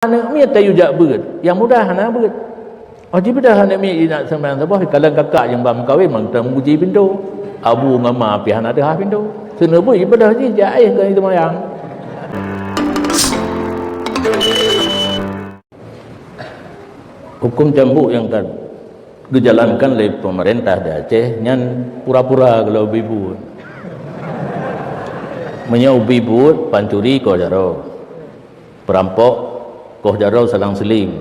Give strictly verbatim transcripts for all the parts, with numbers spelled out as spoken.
Aneuk miet tayue jak beuet, nyang muda hana beuet. Oh, jibeudôh aneuk miet jinak seumayang suboh, kalon kakak nyang ba meukawen, mantong meuguji pintoe. Abu ngon ma pih hana teuhah pintoe. Seuneubeuet jibeudôh jih jak éh keu seumayang. Huköm cambuk nyang ka geujalankan lé peumeurintah di Aceh nyan pura-pura geulo ubé buet. Meunyoe ubé buet, pancuri koh jaroe, peurampok koh jaroe salang seuleng,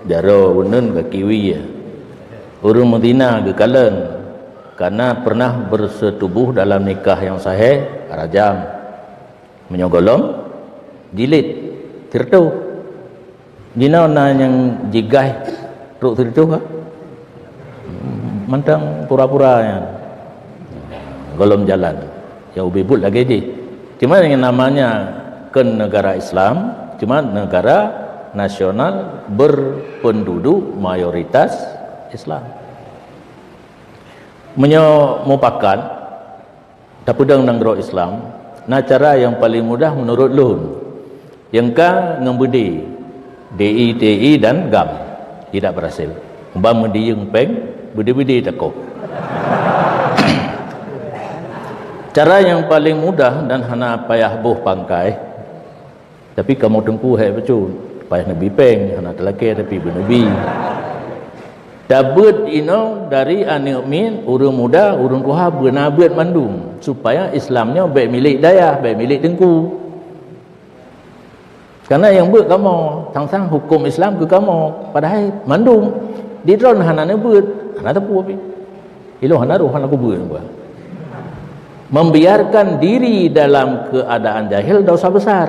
jaroe uneun gaki wie, ureuëng meuzina geukalon, kana pernah berseutubuh dalam nikah nyang sahih, rajam. Meunyoe gohlom, jilid, sireutoh. Jinoe na nyang jigaih trok sireutoh ka? Mantong pura-pura nyan. Gohlom jalan. Ya ubé buet lagée jih. Cuma yang namanya kon negara Islam, cuma negara nasional berpenduduk mayoritas Islam. Meunyoe mupakat, tapeudong nanggroe Islam, na cara nyang paleng mudah meunurot lôn. Nyang ka ngon beudé, D I T I dan GAM, tidak berhasil. Ban meudiyeueng péng, beudé-beudé takoh. Cara nyang paleng mudah dan hana payah boh pangkai, tapi kamoe teungku hék bacut, payah neubi péng, hana teulakée tapi beuneubi. Tabeuet inoe dari aneuk miet, ureuëng muda, ureuëng tuha, beuna beuet mandum, supaya Islam nyoe bék milék dayah, bék milék teungku. Karena nyang beuet kamoe, sang-sang huköm Islam keu kamoe, padahai mandum di droen hana neubeuet, hana teupeu pih. Ilôn hana roh, hana kubeuet. Membiarkan diri dalam keadaan jahil dosa besar.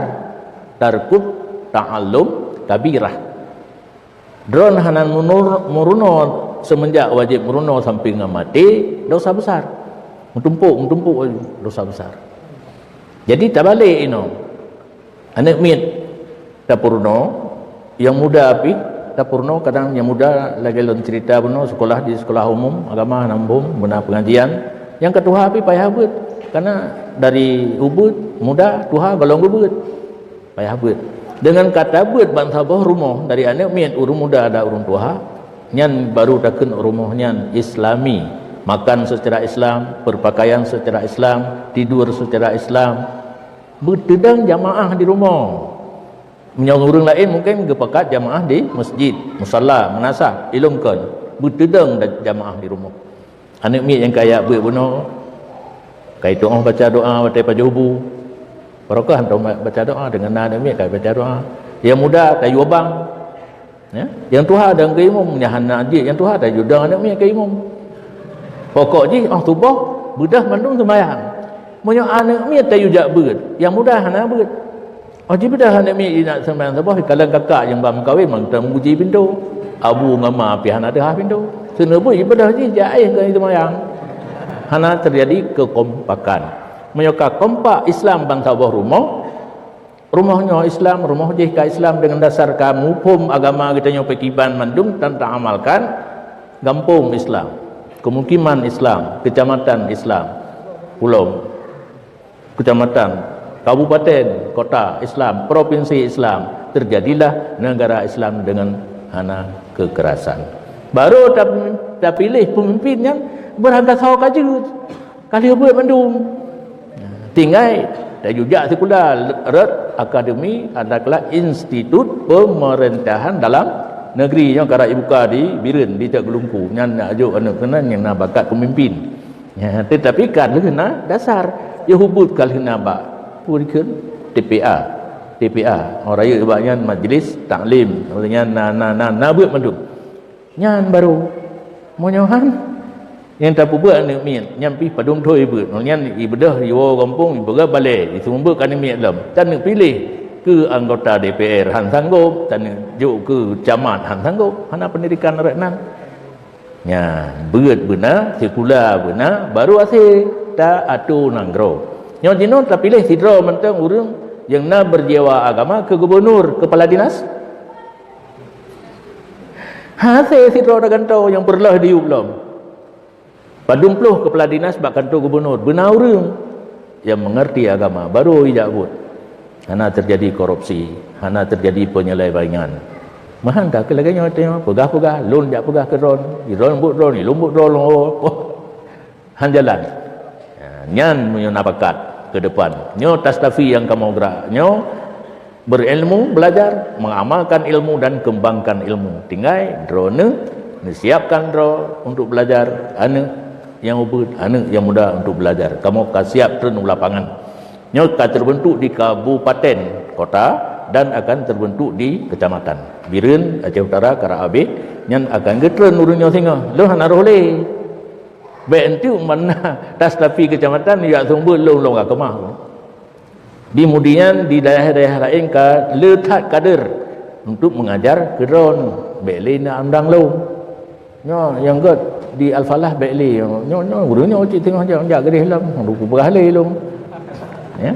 Tarkut ta'allum kabirah. Droen hana meunur-, meurunoe seumeunjak wajéb meurunoe sampoe ngon maté, dosa besar. Meutumpôk, meutumpôk dosa besar. Jadi tabalek inoe. Aneuk miet tapeurunoe, nyang muda pih tapeurunoe, kadang nyang muda lagée lôn cerita bunoe sekolah di sekolah umum agama hana muphom, beuna pengajian. Nyang ka tuha pih payah beuet, karena dari ubeuet, muda, tuha, gohlom geubeuet. Payah beuet. Dengan ka tabeuet bansaboh rumoh dari aneuk miet, ureuëng muda dan ureuëng tuha, nyan baru takheun rumoh nyan Islami. Makan secara Islam, berpakaian secara Islam, tidur secara Islam. Beuteudong jamaah di rumoh. Meunyoe ureuëng laén mungken geupakat jamaah di masjid, musala, meunasah, ilôn kon. Beuteudong da-, jamaah di rumoh. Aneuk miet nyang kaya beuet bunoe, ka itu'oh baca doa watée pajoh bu. Barokah hantom baca doa, deungon na aneuk miet ka baca doa. Nyang muda tayue bang. Ya, nyang tuha dan keu imum, nyan hana jeuet nyang tuha tayue dong aneuk miet keu imum. Pokok jih, oh tuboh, beudôh mandum seumayang. Meunyoe aneuk miet tayue jak beuet, nyang muda hana beuet. Oh, jibeudôh aneuk miet jinak seumayang suboh, kalon kakak nyang ba meukawen mantong meuguji pintoe. Abu ngon ma pih hana teuhah pintoe. Seuneubeuet jibeudôh jih jak éh keu seumayang. Hana teujadi keukompakan. Meunyoe ka kompak Islam bansaboh rumoh, rumoh nyoe Islam, rumoh jih ka Islam, deungon dasar ka muphom agama geutanyoe peukiban mandum tan taamalkan, gampông Islam, kemukiman Islam, kecamatan Islam, pulo, kecamatan, kabupaten, kota Islam, provinsi Islam, terjadilah negara Islam dengan hana kekerasan. Baru tap-, tapiléh pemimpin nyang beurangkasoe ka jeuet, ka lheueh beuet mandum. Tinggai tajujak sikula rot akademi, adalah institut pemerintahan dalam negeri nyang karab jibuka di Bireuen, di Teuk Geulungku. Nyan nak jok aneuk keunan nyang na bakat pemimpin. Ya, tetapi ka lheueh na dasar, ya hubut ka lheueh na bak, peue dikheun? T P A. T P A. Orang rayeuk bak nyan majlis taklim. Nyan na, na, na, na beuet mandum. Nyan baru. Meunyoe han, nyang tapeubuet aneuk miet, nyan pih padum thon ibeuet. Nyan ibeudôh iwoe gampông, ipeugah balée, iseumeubeuet keu aneuk miet lom. Taneuk piléh keu anggota D P R, han sanggob, taneuk jok keu camat, han sanggob. Hana peundidikan rot nan. Nyan, beuet beuna, sikula beuna, baru hase ta-atur nanggroe. Nyoe jinoe tapiléh sidroe mantong ureuëng nyang na berjiwa agama keu gubunur, kepala dinas. Hase sidroe tagantoe nyang peureulôh diyueb lom. Padum ploh kepala dinas bak kantô gubunur, beuna ureuëng nyang meungerti agama, baru ijak buet. Hana teujadi korupsi, hana teujadi penyelewengan. Meuhan ka keu lagée nyoe teuh, peugah-peugah, lôn jak peugah keu droen, droen buet droen, lôn buet droen, oh, oh. Han jalan. Ya, nyan meunyoe na bakat keu depan. Nyoe Tastafi nyang kamoe gerak. Nyoe berilmu, belajar, mengamalkan ilmu dan kembangkan ilmu. Tinggai droeneuh neusiapkan droe untuk belajar, aneuëk nyang ubit, aneuëk nyang muda untuk belajar. Kamoe ka siap treun u lapangan. Nyoe ka terbentuk di kabupaten, kota, dan akan terbentuk di kecamatan. Bireuen, Aceh Utara, karap abéh, nyan akan geutreun ureuëng nyoe singoh. Lôn hana roh lé. Bék enteuk mana Tastafi kecamatan jak sumber lôn, lôn ka keumah. Di Mudian, di daerah-daerah laén ka le that kader untuk mengajar keu droeneuh. Bék lé na undang lôn. Nyoe nyang gét di Al-Falah bék lé. Nyoe, nyoe ureuëng nyoe cit teungoh jak, jak geudeh lom. Ruku peugah lé lôn. Ya.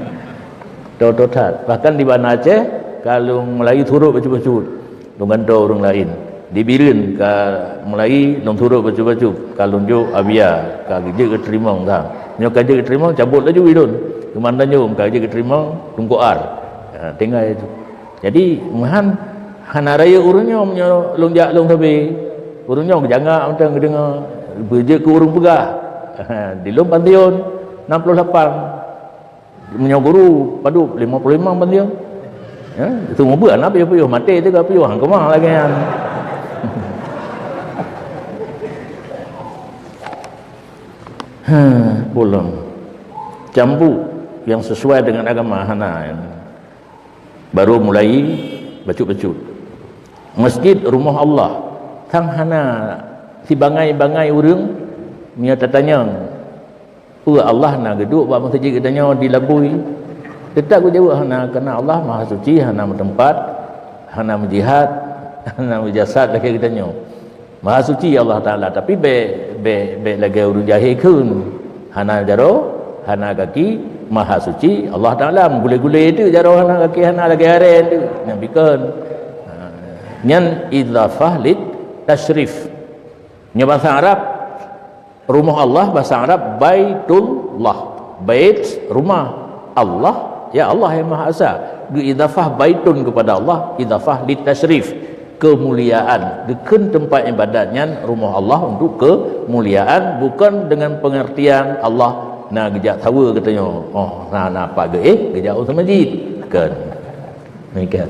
Tho-tho that. Bahkan di Banda Aceh, ka lôn mulai turot bacut-bacut. Lôn gantoe ureuëng laén. Di Bireuen ka mulai lôn turot bacut-bacut. Ka lôn jok Abia, ka jeuet geuteurimong sang. Nyoe ka jeuet geuteurimong, cabot laju ulôn. Keumandan jom ka jeuet geuteurimong, Teungku Ar. Ha, tinggai tu. Jadi, meuhan hana rayeuk ureuëng nyoe meunyoe lôn jak lôn sabe. Ureuëng nyoe geujangak mantong geudeungoe, beujeuet keu ureuëng peugah. Di lôn pantheon enam puluh lapan. Meunyoe guru padub lima puluh lima pantheon. Ya, itu meubeuen na piôh-piôh, maté teuka piôh, han keumah lagée nyan. Ha, pulang. Cambuk yang sesuai dengan agama hana. Baru mulai bacut-bacut. Masjid rumoh Allah. Sang hana sibangai-bangai ureuëng meunyoe tatanyong, "Peue Allah na geuduek bak masjid geutanyoe di Labui?" Teutap geujaweueb hana, karena Allah Maha Suci, hana meuteumpat, hana meujihad, hana meujasad lagée geutanyoe. Maha Suci Allah Taala, tapi bék, bék, bék lagée ureuëng jahé kheun. Hana jaroe, hana gaki, Maha Suci Allah Taala. Meugulée-gulée teuk jaroe hana gaki, hana lagée arée teuk. Nyan bikon. Ha, nyan idhafah lit tasyrif. Nyoe basa Arab, rumoh Allah basa Arab Baitullah. Bait, rumah. Allah, ya Allah yang Maha Esa. Geuidhafah baitun kepada Allah, idhafah lit tasyrif, kemuliaan. Geukheun teumpat ibadat nyan rumoh Allah untuk kemuliaan, bukan dengan pengertian Allah na geujak saweue geutanyoe. Oh, na, na pat geuéh, geujak u masjid. Bukan. Demikian.